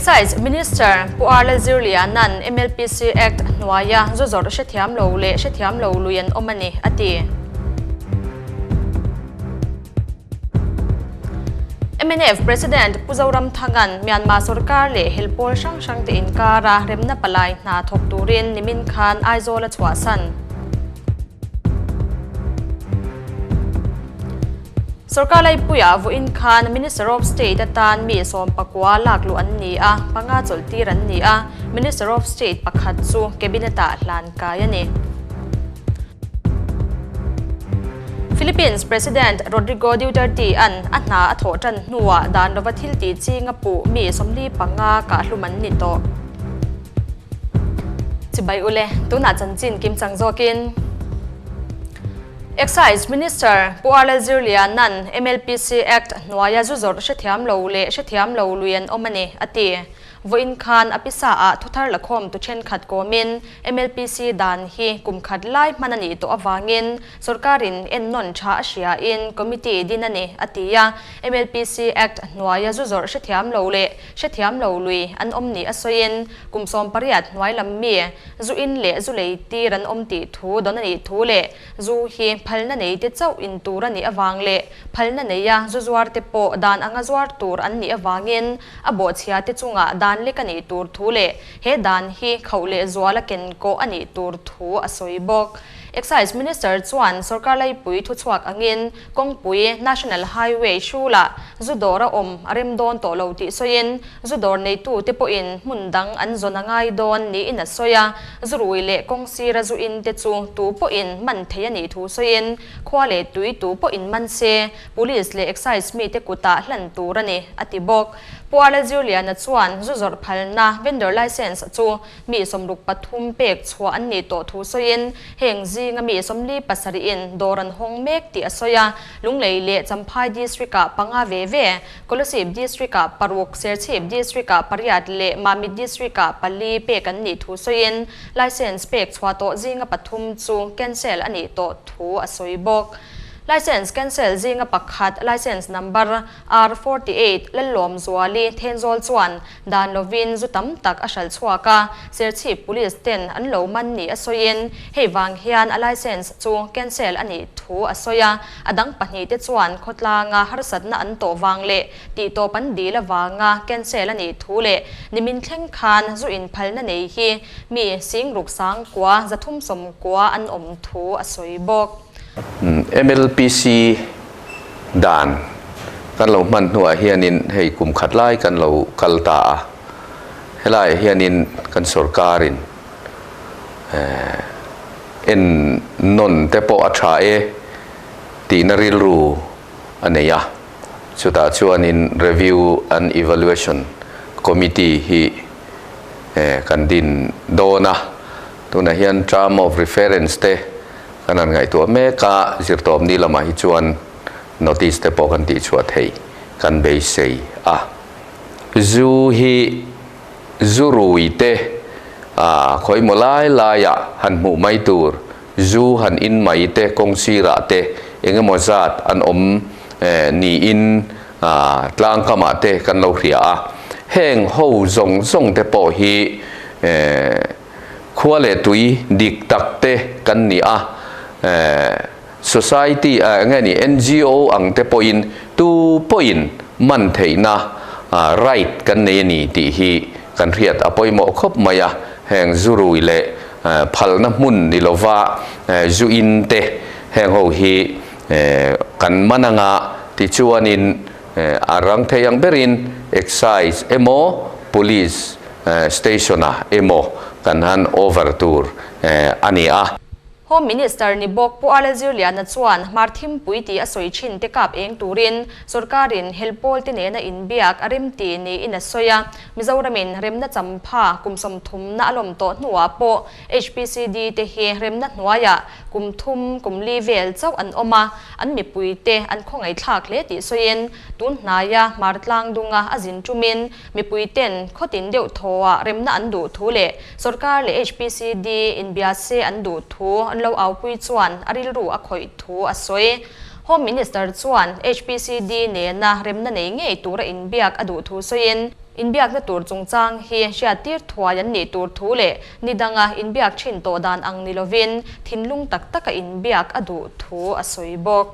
Excise Minister Pu R Lalzirliana'n MLPC Act hnuaia zu zawrh hrethiam lo leh hrethiam lo lui an awm a ni, a ti. Mnf President Pu Zoramthanga'n Myanmar sorkar leh helpawl hrang hrangte inkara remna palai hna thawk turin nimin khan Aizawl a chhuahsan. Sorkar laipuiah vawiin khan Minister of State atan mi 19 lak luh an ni a, panga chawlhtir an ni a, Minister of State pakhat chu Cabinet-ah hlan kai a ni. Philippines President Rodrigo Duterte-a'n a hna a thawh tan hnuah dan lova thil tih ching a puh mi 45 kah hlum an ni tawh. Chibai ule, tunah chanchin kimchang zawkin. Excise Minister Pu R Lalzirliana'n MLPC Act hnuaia zu zawrh hrethiam lo leh hrethiam lo lui an awm a ni, a ti. Vawiin khan a pisa ah thuthar lakhawm tu thenkhat kawmin MLPC dan hi kum khat lai hman a nih tawh avangin sorkarin ennawn tha a hriain committee din a ni, a ti a. MLPC Act hnuaia zu zawrh hrethiam lo leh hrethiam lo lui an awm ni a sawiin kum 18 hnuai lam mi zu in leh zu lei tir an awm tih thu dawn a nih thu leh zu hi phalna nei te chauh in tur a nih avang leh phalna neia zu zuar te pawh dan anga zuar tur an nih avangin a bawhchhia te chungah dan lek a nih tur thu leh he dan hi khauh leh zual a ken kawh a nih tur thu a sawi bawk. Excise Minister chuan sorkar laipui thuchhuak angin kawngpui National Highway hrulah zu dawr a awm a rem dawn tawh lo tih sawiin zu dawr neitu te pawhin hmun dang an zawn a ngai dawn niin a sawi a, zu rui leh kawng sira zu in te chu tu pawhin man thei a nih thu sawiin khua leh tui tu pawhin man se Police leh Excise mite kutah hlan tur a ni, a ti bawk. Pu R Lalzirliana chuan zu zawrh phalna vendor licence chu mi 63 pek chhuah an nih tawh thu sawiin heng zinga mi 47 in dawr an hawng mek tih a sawi a, Lunglei leh Champhai District-ah panga ve ve, Kolasib District-ah paruk, Serchhip District-ah pariat leh Mamit District-ah pali pek an nih thu sawiin licence pek chhuah tawh zinga pathum chu cancel a nih tawh thu a sawi bawk. Licence cancel zinga pakhat licence number R48 Lallawm Zuali Thenzawl chuan dan lovin zu tam tak a hral chhuak a, Serchhip Police ten an lo man ni a sawiin hei vang hian a licence chu cancel a nih thu a sawi a, a dang pahnih te chuan khawtlanga harsatna an tawh vang leh tihtawp an dil avanga cancel a nih thu leh nimin thleng khan zu inphalna nei hi mi singruk sangkua 390 an awm thu a sawi bawk. MLPC dan kan lo hman hnuah hianin hei kum khat lai kan lo kal ta a, helaiah hianin kan sorkarin en nawn te pawh a tha e tihna rilru a nei a, chutah chuanin Review and Evaluation Committee hi kan din dawn a, tunah hian Term of Reference te kan han ngaihtuah mek a, zirtawp ni lamah hi chuan notice te pawh kan tihchhuah theih kan beisei a. Zu hi zu rui te khawimaw lai laiah han hmuh mai tur, zu han in mai te kawng sirah te engemaw zat an awm niin tlangkamah te kan lo hria a. Heng ho zawng zawng te pawh hi khua leh tui dik tak te kan ni a, society nge ni NGO ang te pawhin tu pawhin man theihna right kan nei a ni tih hi kan hriat a pawimawh khawp mai a, heng zu rui leh phalna hmun ni lova zu in te heng ho hi kan man anga tichuanin a rang thei ang berin excise emaw police station-ah emaw kan han over tur a ni a. Home Minister ni bawk Pu R Lalzirliana chuan Hmarthimpui tih a sawi thin te kap eng turin sorkarin helpawl te nena inbiak a rem ti niin a sawi a, Mizoramin remna champha kum 30 na a lawm tawh hnuah pawh HPCD te hi remna hnuaiah kum thum kum li vel chauh an awm a, an mipui te an khawngaihthlak hle tih sawiin tun hnaia Hmartlang dunga a zin tumin mipui ten khawtin deuh thawah remna an duh thu leh sorkar leh HPCD inbia se an duh thu an lo aupui chuan a rilru a khawih thu a sawi. Home Minister chuan HPCD nena remna nei ngei tura inbiak a duh thu sawiin. Inbiakna tur chungchang hi hriattir thuai an nih tur thu leh ni danga inbiak thin tawh dan ang ni lovin thinlung tak taka inbiak a duh thu a sawi bawk.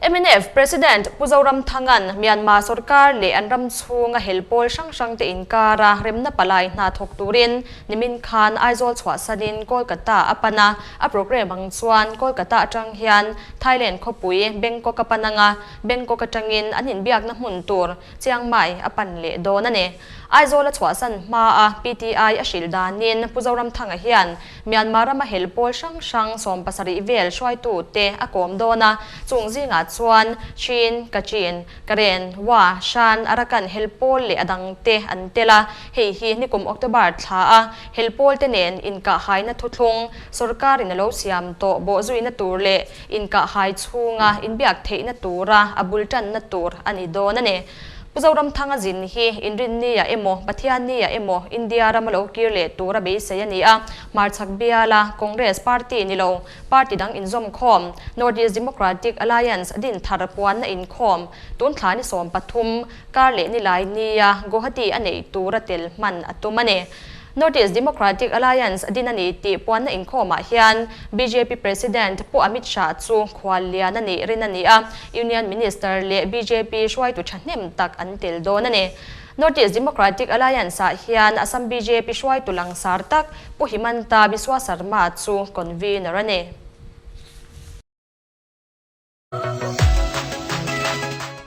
Mnf President Pu Zoramthanga'n Myanmar sorkar leh an ram chhunga hel pawl hrang hrangte inkara remna palai hna thawk turin nimin khan Aizawl chhuahsanin Kolkata a pan a, a programme ang chuan Kolkata atang hian Thailand khawpui Bangkok a pan anga Bangkok atangin an inbiakna hmun tur Chiang Mai a pan leh dawn a ni. Aizawl a chhuahsan hmaa PTI a hrilh danin Pu Zoramthanga hian Myanmar rama hel pawl hrang hrang 70 vel hruaitute a kawm dawn a, chung zingah chuan Chin, Kachin, Karen, Wa, Shan, Arakan hel pawl leh a dangte an tel a, hei hi nikum October thla a hel pawlte nen inkahhaina thuthlung sorkarin a lo siam tawh bawhzuina tur leh inkahhai chhunga inbiak theihna tura a bul tanna tur a ni dawn a ni. Pu Zoramthanga zin hi Inrinnia emaw Pathiannia emaw India rama lo kir leh tura beisei a ni a, hmarchhak biala Congress party ni lo party dang inzawmkhawm North East Democratic Alliance din thar puanna inkhawm tun thla ni 13 kar leh nilai nia Guwahati a neih tura tel hman a tum a ni. North East Democratic Alliance din a ni tih puanna inkhawmah hian bjp President Pu Amit Shah chu khual lian a nih rin a ni a, Union Minister leh bjp hruaitu thahnem tak an tel dawn a ni. North East Democratic Alliance ah hian Assam bjp hruaitu langsar tak Pu Himanta Biswa Sarma chu convener a ni.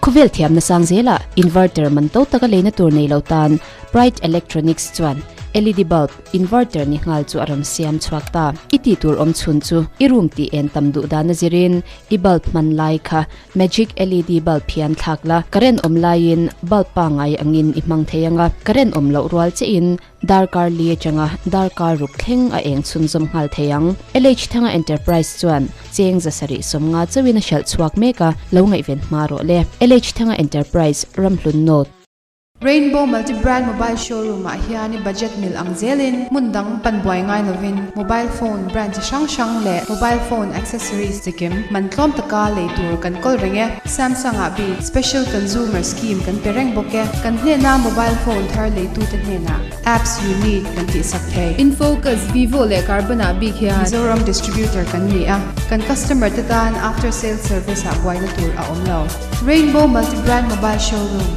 Khawvel thiamna sang zela inverter man to taka leina tur nei lo tan Pride Electronics chuan LED bulb inverter ni nghal chu a rawn siam chhuak ta. I tih tur awm chhun chu i room tih en tam duh dan a zirin i bulb hman lai kha magic LED bulb hian thlak la, current awm laiin bulb pangngai angin i hmang thei ang a, current awm loh rual chiahin Darkar li atanga darkar ruk thleng a eng chhunzawm nghal thei ang. LH Thanga Enterprise chuan cheng 750 chauhin a hralh chhuak mek a, lo ngaihven hma rawh le. LH Thanga Enterprise, Ramhlun North. Rainbow Multi Brand Mobile Showroom ah hian i budget mil ang zelin hmun dang pan buai ngai lovin mobile phone brand chi hrang hrang leh mobile phone accessories chikim man tlawm taka lei tur kan kawl reng e. Samsung ah bik special consumer scheme kan pe reng bawk e. Kan hnena mobile phone thar leitute hnenah apps you need kan tihsak thei. Infocus, Vivo leh Karbonn ah bik hian. Mizoram distributor kan ni a, kan customer te tan after sales service ah buaina tur a awm lo. Rainbow Multi Brand Mobile Showroom.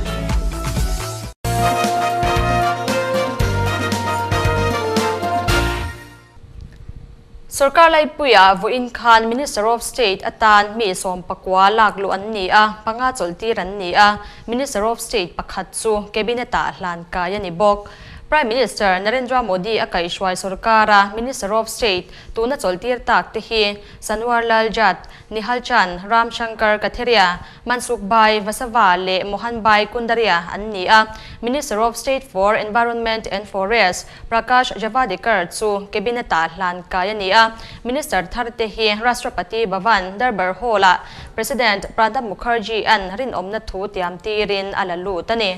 Sorkar laipuia vawiin khan Minister of State atan mi 19 lak luh an ni a, panga chawlhtir an ni a, Minister of State pakhat chu Cabinet-ah hlan kai a ni bawk. Prime Minister Narendra Modi a kaihhruai sorkara Minister of State tuna chawlhtir tak te hi Sanwar Lal Jat, Nihal Chand, Ram Shankar Katheria, Mansukh Bhai Vasava leh Mohan Bhai Kundaria an ni a, Minister of State for Environment and Forest Prakash Javadekar chu Cabinet-ah hlan kai a ni a, Minister thar te hi Rashtrapati Bhavan Darbar Hall-ah President Pranab Mukherjee-a'n rinawmna thu tiam tirin a la lut a ni.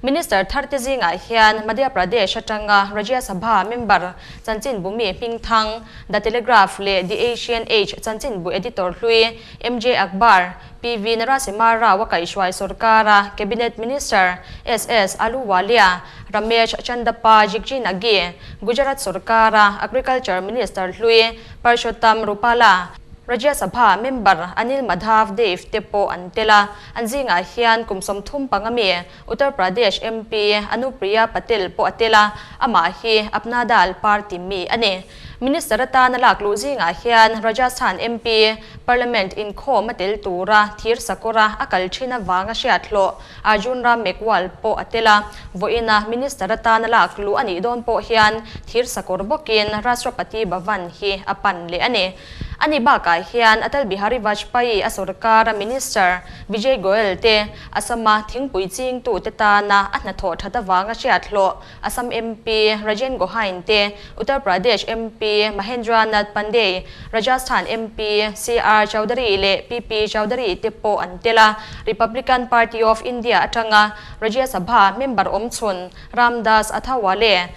Minister thar te zingah hian Madhya Pradesh atanga Rajya Sabha member chanchinbumi hmingthang The Telegraph leh The Asian Age chanchinbu editor hlui MJ Akbar, PV Narasimha Rao a kaihhruai sorkara Cabinet Minister SS Ahluwalia, Ramesh Chandappa Jigji-Nagi, Gujarat sorkara Agriculture Minister hlui Parshottam Rupala, Rajya Sabha member Anil Madhav Dave te pawh an tel a, an zingah hian kum 35 mi Uttar Pradesh MP Anupriya Patel pawh a tel a, amah hi Apna Dal party mi a ni. Minister atana lak luh zingah hian Rajasthan MP, Parliament inkhawm a tel tura thir sakawra a kal thin avanga hriat hlawh Arjun Ram Meghwal pawh a tel a, vawiina Minister atana lak luh a nih dawn pawh hian thir sakawr bawkin Rashtrapati Bhavan hi a pan leh a ni. Ani bakah hian Atal Bihari Vajpayee a sorkara Minister Vijay Goel te Assam-a thingpui chingtute tana a hnathawh that avanga hriat hlawh Assam MP Rajen Gohain te, Uttar Pradesh MP Mahendra Nath Pandey, Rajasthan MP CR Chaudhary leh PP Chaudhary te pawh an tel a. Republican Party of India atanga Rajya Sabha member awmchhun Ramdas Athawale,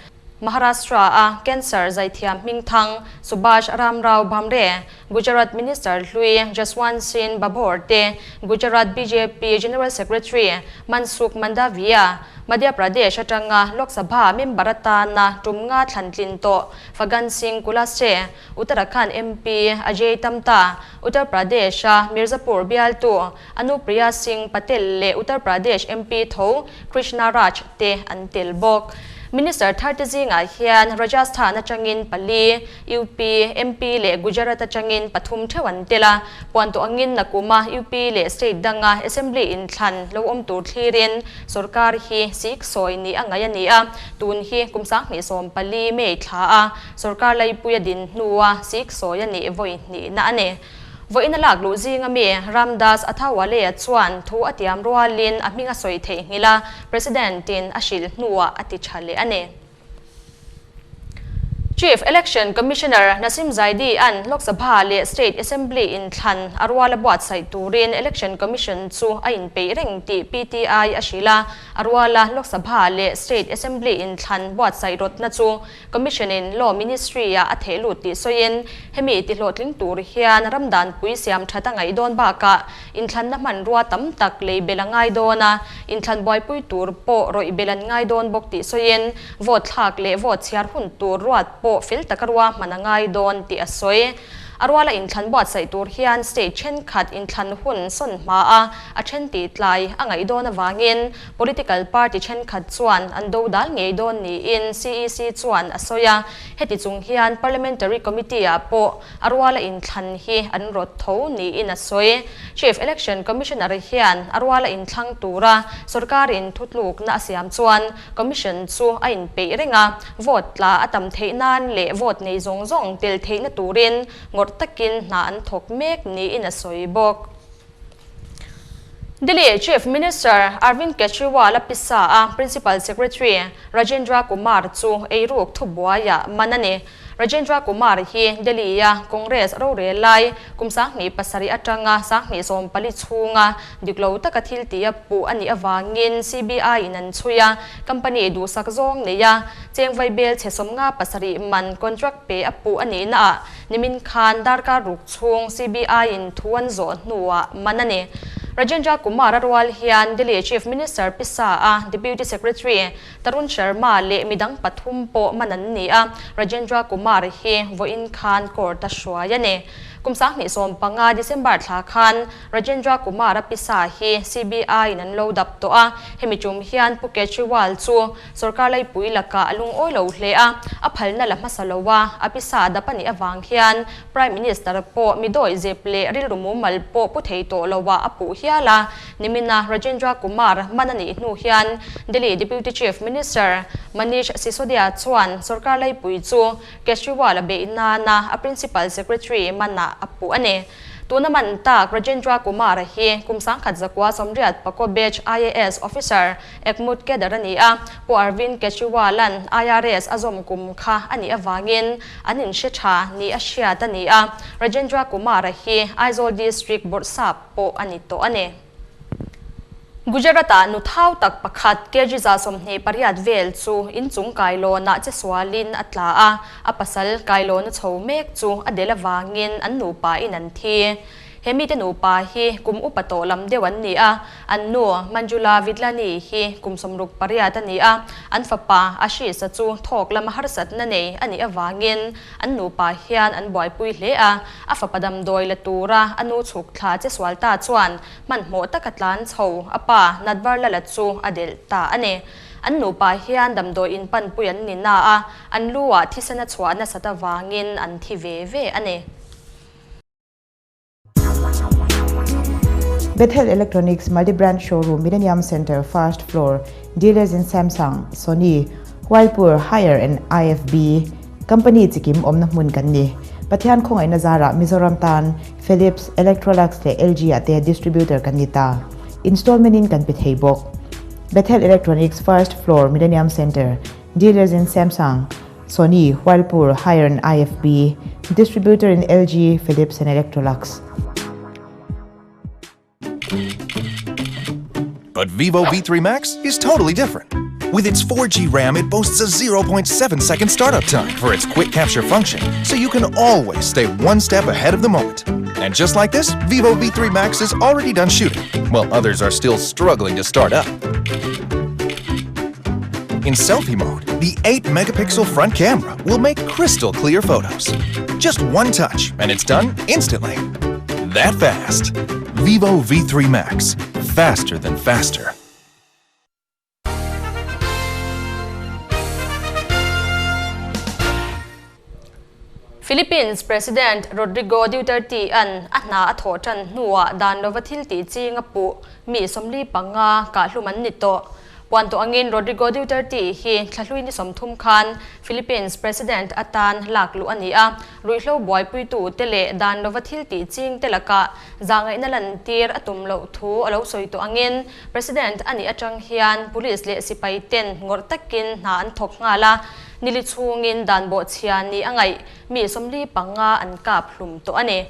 Maharashtra a cancer zaithiam hmingthang Subhash Ramrao Bhamre, Gujarat Minister hlui Jaswant Singh Bhabhor te, Gujarat bjp General Secretary Mansukh Mandaviya, Madhya Pradesh atanga Lok Sabha member atana tum nga thlan tlin tawh Faggan Singh Kulaste, Uttarakhand MP Ajay Tamta, Uttar Pradesh-a Mirzapur bialtu Anupriya Singh Patel leh Uttar Pradesh MP tho Krishna Raj te an tel bawk. Minister tharte zingah hian Rajasthan atangin pali, UP MP leh Gujarat atangin pathum theuh an tel a. Puan tawh angin nakuma UP leh state danga Assembly inthlan lo awm tur thlirin sorkar hi sik sawi ni a ngaih a ni a. Tun hi kum 2014 May thla a sorkar laipuia din hnua sik sawi a nih vawi hnihna a ni. Vawiin a lak luh zinga mi Ramdas Athawale-a chuan thu a tiam rualin a hming a sawi theihnghilh a, President-in a hrilh hnuah a ti tha leh a ni. Chief Election Commissioner Nasim Zaidi-a'n Lok Sabha leh State Assembly inthlan a ruala buatsaih turin Election Commission chu a inpeih reng tih PTI a hrilh a, a ruala Lok Sabha leh State Assembly inthlan buatsaih rawtna chu Commission-in Law Ministry-ah a theh lut tih sawiin, hemi tihlawhtling tur hian ramdanpui siam that a ngaih dawn bakah inthlanna hmanrua tam tak lei bel a ngai dawn a, inthlan buaipui tur pawh rawih bel an ngai dawn bawk tih sawiin, vote thlak leh vote chhiar hun tur ruat pawh fel taka rua hman a ngai dawn tih a sawi. A ruala inthlan buatsaih tur hian state thenkhat inthlan hun sawn hma a, a then tih tlai a ngaih dawn avangin Political party thenkhat chuan an do dal ngei dawn niin CEC chuan a sawi a, heti chung hian Parliamentary Committee-ah pawh a ruala inthlan hi an rawt tho niin a sawi. Chief Election Commissioner hian a ruala inthlang tura sorkarin thutlukna a siam chuan Commission chu a inpeih reng a, vote tla a tam theih nan leh vote nei zawng zawng tel theihna turin ngawrh takin hna an thawk mek niin a sawi bawk. Delhi Chief Minister Arvind Kejriwal a pisa a, Principal Secretary Rajendra Kumar chu eiruk thubuaiah man a ni. Rajendra Kumar hi Delhi-a Congress rorel lai kum 2007 atanga 2014 chhunga dik lo taka thil tih a puh a nih avangin CBI-in an chhui a, company duhsak zawng nei a, cheng vaibel chhe 57 man contract pe a puh a nihnaah nimin khan darkar ruk chhung CBI-in thu an zawh hnuah man a ni. Rajendra Kumar a rual hian Delhi Chief Minister Pisa a Deputy Secretary Tarun Sharma leh midang pathum pawh man an ni a, Rajendra Kumar hi vawiin khan court a hruai a ni. Kum 2015 December thla khan Rajendra Kumar a Pisa hi CBI-in an lo dap tawh a, hemi tum hian Pu Kejriwal chu Sorkar laipui lakah a lungawi lo hle a, a phalna la hmasa lo a, a pisa dap a nih avang hian Prime Minister pawh mi dawi zep leh rilru mumal pawh pu thei tawh lo ah a puh hial a. Nimina Rajendra Kumar man a nih hnu hian Delhi Deputy Chief Minister Manish Sisodia chuan sorkar laipui chu Kejriwal a beih nana a Principal Secretary manah a puh a ni. Tuna man tak Rajendra Kumar hi kum 1984 batch IAS officer Ekmut Kedar a ni a, Pu Arvind Kejriwal-a'n IRS a zawm kum kha a nih avangin an inhre tha ni a hriat a ni a, Rajendra Kumar-a hi Aizawl District Bawrhsap pawh a ni tawh a ni. Gujarat-ah nu thau tak pakhat kg 28 vel chu inchung kailawnah che sualin a tla a, a pasal kailawn a chho mek chu a del avangin an nupa in an thi. He mite nupa hi kum upa tawh lam deuh an ni a, an nu Manjula Vidlani hi kum 68 a ni a, an fapa Ashish-a chu thawk lama harsatna nei a nih avangin an nupa hian an buaipui hle a, a fapa damdawi la tura a nu chhuk thla che sual ta chuan hmanhmawh taka tlan chho a pa Natvar Lala chu a delh ta a ni. An nupa hian damdawi inpanpui an ni na a, an lu ah thisen a chhuah nasat avangin an thi ve ve a ni. Bethel Electronics Multi-Brand Showroom, Millennium Center, First Floor, dealers in Samsung, Sony, Whirlpool, Haier and IFB Company chikim awmna hmun kan ni. Pathian khawngaihna zarah Mizoram tan Philips, Electrolux leh LG ah te distributor kan ni ta. Installment in kan pe thei bawk. Bethel Electronics, First Floor, Millennium Center, dealers in Samsung, Sony, Whirlpool, Haier and IFB, distributor in LG, Philips and Electrolux. But Vivo V3 Max is totally different. With its 4G RAM, it boasts a 0.7 second startup time for its quick capture function, so you can always stay one step ahead of the moment. And just like this, Vivo V3 Max is already done shooting, while others are still struggling to start up. In selfie mode, the 8 megapixel front camera will make crystal clear photos. Just one touch, and it's done instantly. That fast. Vivo V3 Max. Faster than faster. Philippines President Rodrigo Duterte-a'n a hna a thawh tan hnuah dan lova thil tih ching a puh mi 45 kah hlum an ni tawh. Puan tawh angin Rodrigo Duterte hi thlahlui ni 30 khan Philippines President atan lak luh a ni a, ruihhlo buaipuitu te leh dan lova thil tih ching te lakah zahngaihna lantir a tum loh thu a lo sawi tawh angin President a nih atang hian police leh sipai ten ngawrh takin hna an thawk nghal a, nili chhungin dan bawhchhia ni a ngaih mi 45 an kap hlum tawh a ni.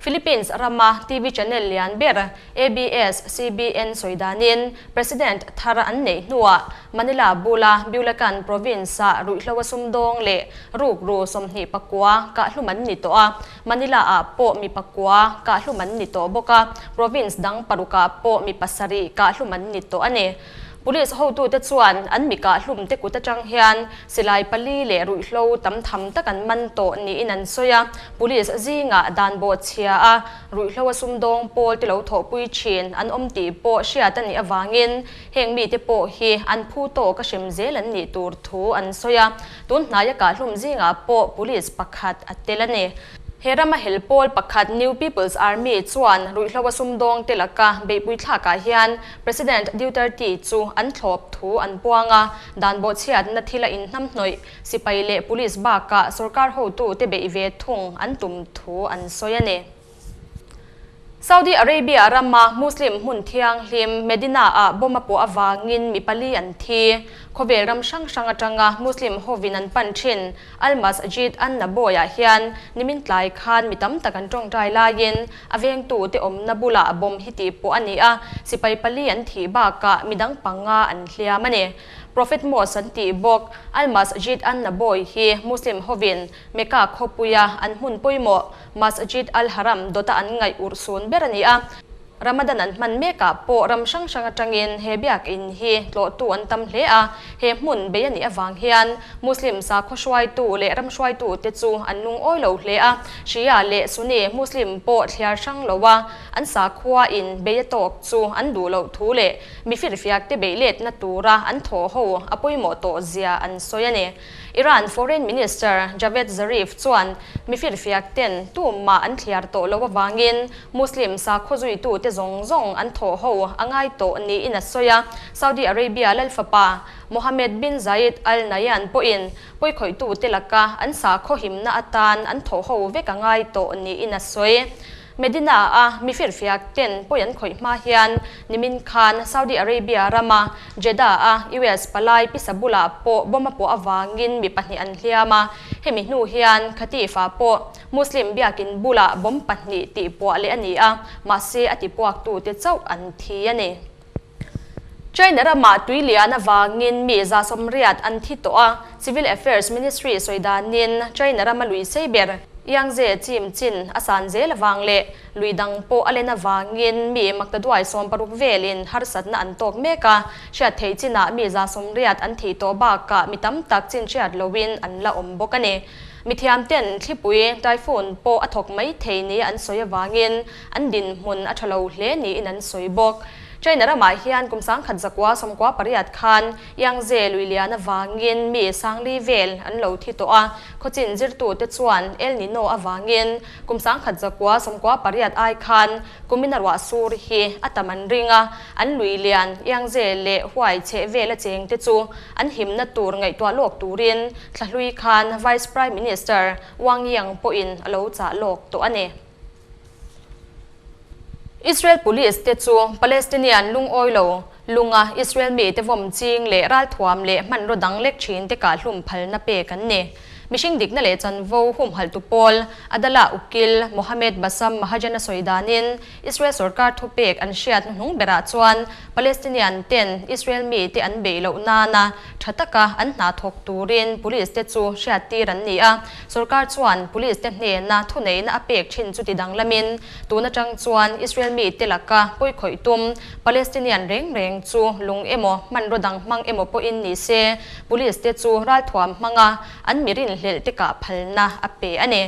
Philippines rama TV channel lian ber ABS-CBN sawidanin President thar an nei hnuah Manila bula Bulacan province ah ruihhlo a sumdawng leh rukru 29 kah hlum an ni tawh a, Manila ah pawh mi pakua kah hlum an ni tawh bawk a, province dang parukah pawh mi pasarih kah hlum an ni tawh a ni. Police hotute chuan an mi kah hlum te kut atang hian silai pali leh ruihhlo tam tham tak an man tawh niin an sawi a, police zingah dan bawhchhia a ruihhlo a sumdawng pawl te lo thawhpui thin an awm tih pawh hriat a nih avangin heng mite pawh hi an phu tawk a hrem zel an nih tur thu an sawi a, tun hnaia kah hlum zingah pawh police pakhat a tel a ni. He rama hel pawl pakhat New People's Army chuan ruihhlo a sumdawng te laka beihpui thlakah hian President Duterte chu an thlawp thu an puang a, dan bawhchhiatna thil a inhnamhnawih sipai leh police bakah sorkar hotu te beih ve thung an tum thu an sawi a ni. Saudi Arabia rama Muslim hmun thianghlim Medina-ah bomb a puah avangin mi pali an thi. Khawvel ram hrang hrang atanga Muslim hovin an pan thin Al-Masjid an-Nabawi-ah hian nimin tlai khan mi tam tak an tawngtai laiin a vengtu te awmna bulah bomb hi tih pawh a ni a, sipai pali an thih bakah midang panga an hliam a ni. Prophet Mosque an tih bawk Al-Masjid an-Nabawi hi Muslim hovin Mecca khawpuia an hmun pawimawh Masjid al-Haram dawta an ngaih urhsun ber a ni a, Ramadan an hman mekah pawh ram hrang hrang atangin he biakinn hi tlawhtu an tam hle a, he hmun bei a nih avang hian Muslim sakhaw hruaitu leh ram hruaitu te chu an lungawi lo hle a, Shia leh Sunni Muslim pawh thliar hrang lo a, an sakhua in bei a tawk chu an duh loh thu leh mi firfiak te beih letna tura an thawh ho a pawimawh tawh zia an sawi a ni. Iran Foreign Minister Javed Zarif chuan mi firfiak ten tumah an thliar tawh loh avangin Muslim sakhaw zuitute zawng zawng an thawh ho a ngai tawh niin a sawi a. Saudi Arabia lalfapa Mohammed bin Zayed Al Nahyan pawhin pawikhawitute laka an sakhaw himna atan an thawh ho vek a ngai tawh niin a sawi. Medina-a mi firfiak ten pawi an khawih hma hian nimin khan Saudi Arabia rama Jeddah-a US palai pisa bulah pawh bomb a puah avangin mi pahnih an hliam a, hemi hnu hian Khatif-ah pawh Muslim biakin bulah bomb pahnih tih puah leh a ni a, mahse a tipuaktute chauh an thi a ni. China ramah tui lian avangin mi 180 an thi tawh a, Civil Affairs Ministry sawi danin China rama lui sei ber Yangtze chim chin a san zel avang leh lui dang pawh a len avangin mi maktaduai 60 velin harsatna an tawk mek a, hriat theih chinah mi 180 an thi tawh bakah mi tam tak chin hriat loin an la awm bawk a ni. Mi thiam ten thlipui typhoon pawh a thawk mai thei ni an sawi avangin an dinhmun a tha lo hle niin an sawi bawk. China ramah hian kum 1998 khan Yangtze lui lian avangin mi 4000 vel an lo thi tawh a, khawchin zirtute chuan El Nino avangin kum 1998 ai khan kumina ruah sur hi a tam an ring a, an lui lian Yangtze leh huai chhe vel a cheng te chu an himna tur ngaihtuah lawk turin thlahlui khan Vice Prime Minister Wang Yang pawhin a lo chah lawk tawh a ni. Israel police te chu Palestinian lungawi lo lunga Israel mi te vawm ching leh ralthuam leh hmanraw dang lek thin te kah hlum phalna pek an ni. Mihring dikna leh chanvo humhalh tu pawl, Adalah ukil Mohammed Bassam Mahajan a sawi danin Israel sorkar thupek an hriat hnuhnung berah chuan Palestinian ten Israel mite an beih loh nana tha taka an hna thawk turin police te chu hriattir an ni a. Sorkar chuan police te hnena thuneihna a pek thin chu ti danglamin tun atang chuan Israel mite laka pawikhawih tum Palestinian reng reng chu lung emaw hmanraw dang hmang emaw pawhin ni se police te chu ralthuam hmanga an mi rinhlelh te kah phalna a pe a ni.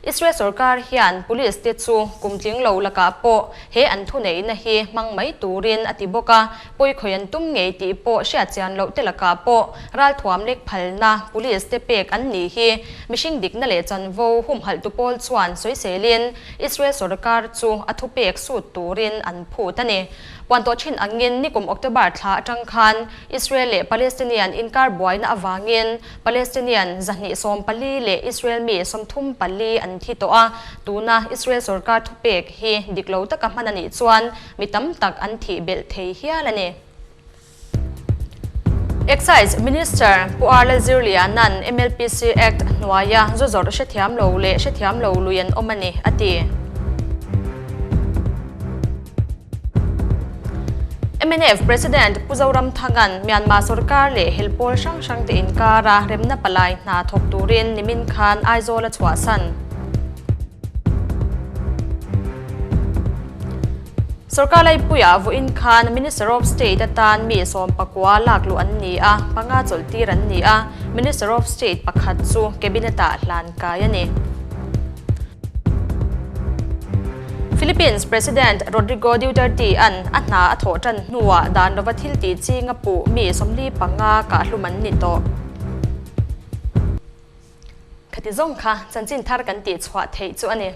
Israel sorkar hian police te chu kum tling lo lakah pawh he an thuneihna hi hmang mai turin a ti bawk a, pawikhawih an tum ngei tih pawh hriatchian loh te lakah pawh ralthuam lek phalna police te pek an nih hi mihring dikna leh chanvo humhalh tu pawl chuan sawiselin Israel sorkar chu a thupek sut turin an phut a ni. Puan tawh thin angin nikum October thla atang khan Israel leh Palestinian inkar buaina avangin Palestinian 240 leh Israel mi 34 an thi tawh a, tuna Israel sorkar thupek hi dik lo taka hman a nih chuan mi tam tak an thih belh thei hial a ni. Excise Minister Pu R Lalzirliana'n MLPC Act hnuaia zu zawrh hrethiam lo leh hrethiam lo lui an awm a ni, a ti. Mnf President Pu Zoramthanga'n Myanmar sorkar leh hel pawl hrang hrang te inkara remna palai hna thawk turin nimin khan Aizawl a chhuahsan. Sorkar laipuiah vawiin khan Minister of State atan mi 19 lakluh an ni a, panga chawlhtir an ni a, Minister of State pakhat chu Cabinet-ah hlan kai a ni. Philippines President Rodrigo Duterte-a'n a hna a thawh tan hnuah dan lova thil tih ching a puh mi 45 kahhlum an ni tawh. Khati zawng kha chanchin thar kan tih chhuah theih chu a ni.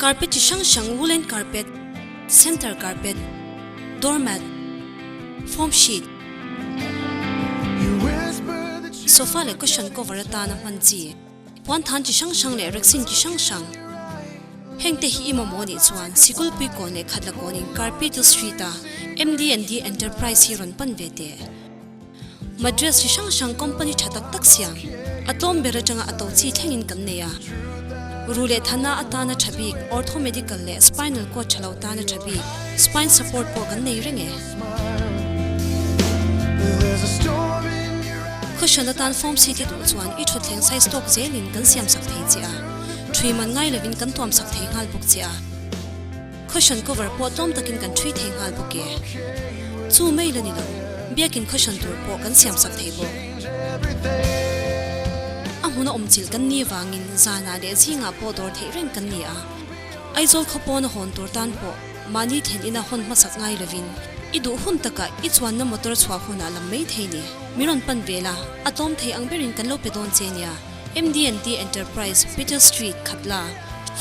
Carpet chi hrang hrang woolen carpet, center carpet, doormat, foam sheet, sofa leh cushion cover atana hman chi, puan than chi hrang hrang leh rexin chi hrang hrang. Heng te hi i mamawh nih chuan sikul pui kawn leh khat la kawnin Carpetal Street a MD&D Enterprise hi rawn pan ve teh. Madras chi hrang hrang company tha tak tak siam, a tlawm ber atanga a to chi thlengin kan nei a. Ru leh thana atana tha bik ortho medical leh spinal cord tha lo tana tha bik spine support pawh kan nei reng e. Cushion atan foam seat i duh chuan i thutthleng size tawk zelin kan siam sak thei che a, thui man ngai lovin kan tuam sak thei nghal bawk che a. Cushion cover pawh tlawm takin kan thui thei nghal bawk e. Chu mai la ni lo, biakin cushion tur pawh kan siam sak thei bawk. A hmuna awm chilh kan ni vangin zanah leh zingah pawh dawr theih reng kan ni a. Aizawl khaw pawna hawn tur tan pawh mahni thlen ina hawn hmasak ngai lovin i duh hun takah i chuanna motor chhuah hunah lam mai thei ni. Mi rawn pan ve la, a tlawm thei ang berin kan lo pe dawn che nia. MDNT Enterprise, Peter Street, Khatla,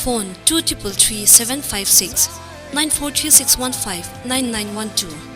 Phone, 2333 756 943615 9912.